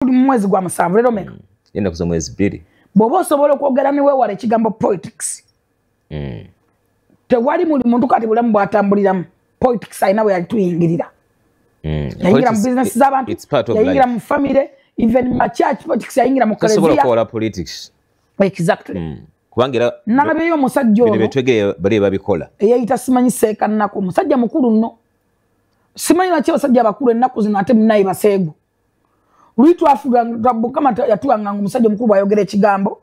Tuli mu mwezi gwa 7, leero meka? Ennaku z'omwezi 2. Bw'oba osobola okwogera ne weewala ekigambo politics, tewali muli muntu kati bulamu bw'atambuliramu politics alina bwe yalituyingirira. Yayingira mu business z'abantu, yayingira mu family, even mu church politics yayingira mu Tosobola kaleziya. kukola politics. Exactly. Kubanga era Nalabyeyo omusajja bino ono byetwegere bali babikola. Eyayita simanyi Seeka Nnaku, omusajja mukulu nno. Simanyi lwaki abasajja abakulu ennaku zino ate munaye baseegu. Luli twafuga Mukama yatuwanga nga omusajja omukulu bw'ayogera ekigambo,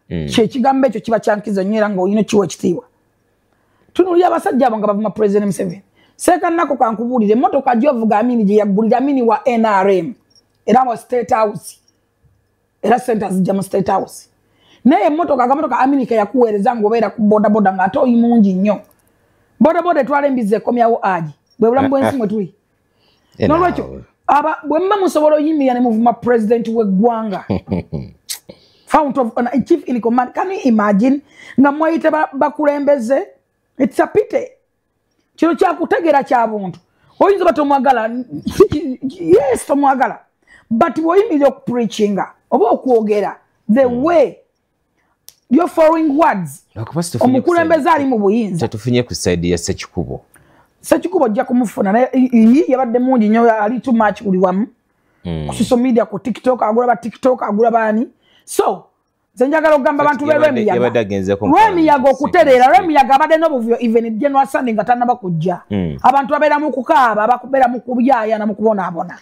kyekigambo ekyo kiba kyankizo nnyo era ng'olina okiwa ekitiibwa. Tunuulira abasajja abo nga bavuma President Museveni. Seeka Nnaku, kankubuulire, emmotoka gy'ovuga Amini gye yaggulira, Amini wa NRM era wa State House, era sente azijja mu State House, naye emmotoka, akamotoka Amini ke yakuweereza ng'obeera ku bodaboda ng'ate oli mungi nnyo, bodaboda etwala embizzi ekomyawo agi. Bwe bulamu bw'ensi mwe tuli. N'olwekyo aba bwe muba musobola oyimirira ne muvuma president w'eggwanga, fount of chief in command, can you imagine nga mwayite bakulembeze? It's a pity. Kino kyakutegeera kya buntu. Oyinza oba tomwagala, yes, tomwagala, but bw'oyimirira okupreachinga oba okwogera, the way you're following words, Lwakuba situfunye ku omukulembeze ali mu buyinza. Tetufunye ku side ya Sekikubo. Sekikubo ojja kumufuna, naye yabadde mungi nnyo, ali too much buli wamu ku social media, ku TikTok, agula ba TikTok, agula baani. So nze njagala okugamba abantu be Yabadde Lwemiyaga, agenzeeko mu Lwemiyaga okutereera. Lwemiyaga abadde n'obuvuyo even General Sunday nga tannaba kujja. Abantu babeera mu kukaaba, bakubeera mu kubyayana, mu kubonaabona.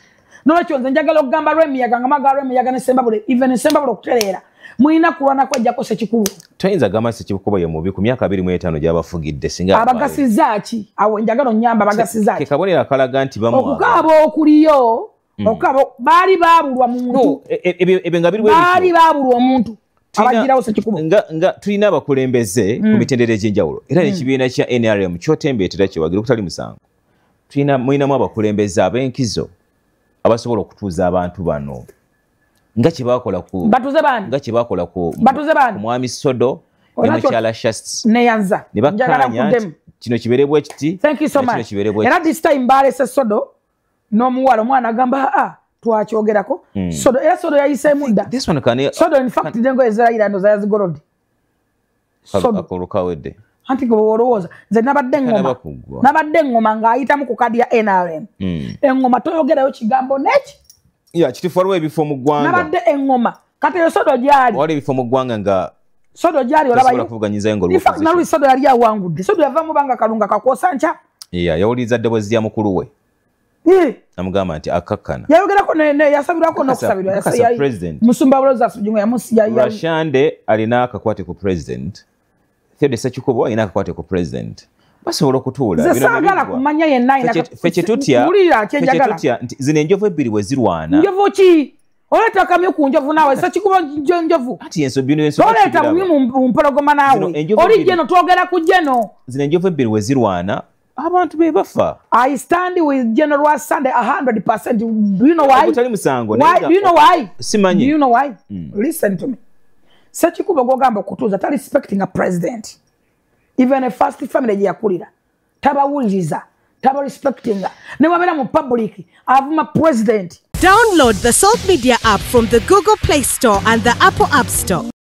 Nolwekyo nze njagala okugamba Lwemiyaga, nga maga Lwemiyaga ne Sembabule, even Sembabule okutereera mulina kulwana kwejjako Sekikubo. Toyinza gamba Sekikubo ye mubi ku myaka 25 gy'abafugidde singa Abagasiza ki awo? Njagala onnyamba, abagasiza Ke ki? kabonero akalaga nti bamwagala. Okukaaba okuliyo, okukaaba baali baabulwa muntu. No, ebyo nga biri bwe Baali bityo. baabulwa omuntu abagirawo Sekikubo. Nga tulina abakulembeze ku mitendera egy'enjawulo, era n'ekibiina kya NRM kyotembeetera kyewagira okutali musango. Tulina, mulinamu abakulembeze ab'enkizo abasobola okutuuza abantu bano nga kye bakola ku Batuze baani? Nga kye bakola ku Batuze baani? ku mwami Sodo ne Olina mukyala Shast Neyanza. ne Njagala bakkaanya nti nkuddemu. kino kibeere bwe kiti Thank you so na kino much. kibeere bwe Era kiti. this time balese Sodo n'omuwala. Omwana agamba, aa, twakyogerako. Sodo, era Sodo yayiseemu dda. This one can Sodo, in fact, engoye zerayira ndoza yazigolodde Sodo. Akalulu kawedde. Anti gwe olowooza nze nabadde Kanaba eŋŋoma kuggwa. Nabadde eŋŋoma ng'ayitamu ku kadi ya NRM. Eŋŋoma toyogerayo kigambo neki. Ya kitifu, waliwo ebifo mu ggwanga. Nabadde eŋŋoma. Kati eyo Sodo gyali. Waliwo ebifo mu ggwanga nga Sodo gyali. tosobola Olabayo. kuvuganyizayo ng'oli In fact, opposition. naluli Sodo yali awangudde. Sodo yavamu banga kalunga kakwosa nkya. Yeah, yawuliriza ddoboozi lya mukulu we. Namugamba nti akakkana. Yayogerako yasabirwako n'okusabirwa. Nkakasa president. Musumba Rosas Bugingo yamusi Rwashande alina akakwate ku president, Theodore Sekikubo alina akakwate ku president, basobola okutuula. Nze Bino ne saagala biggwa. kumanya yenna alina Ffe kye tutya Wulira ffe kye kyenjagala. tutya nti zino enjovu ebbiri bwe zirwana. Njovu ki? Oleeta akamyu ku njovu naawe. Sekikubo njovu? Ati bino ensonga Toleeta tubiraba. mumyu mu mpologoma Zino naawe. enjovu Oli bbiri. Jeno, twogera ku Jeno. Zino enjovu ebbiri bwe zirwana, abantu be bafa. I stand with General Sunday 100%. Do you know why? Ogutali musango. Why? Naye nga Do you know why? Simanyi. Do you know why? Listen to me. Sekikubo gwogamba okutuuza ta respecting a president. Even a first family gye yakulira. Tabawuliriza. Taba respectinga. Ne wabeera mu public avuma president. Download the Salt Media app from the Google Play Store and the Apple App Store.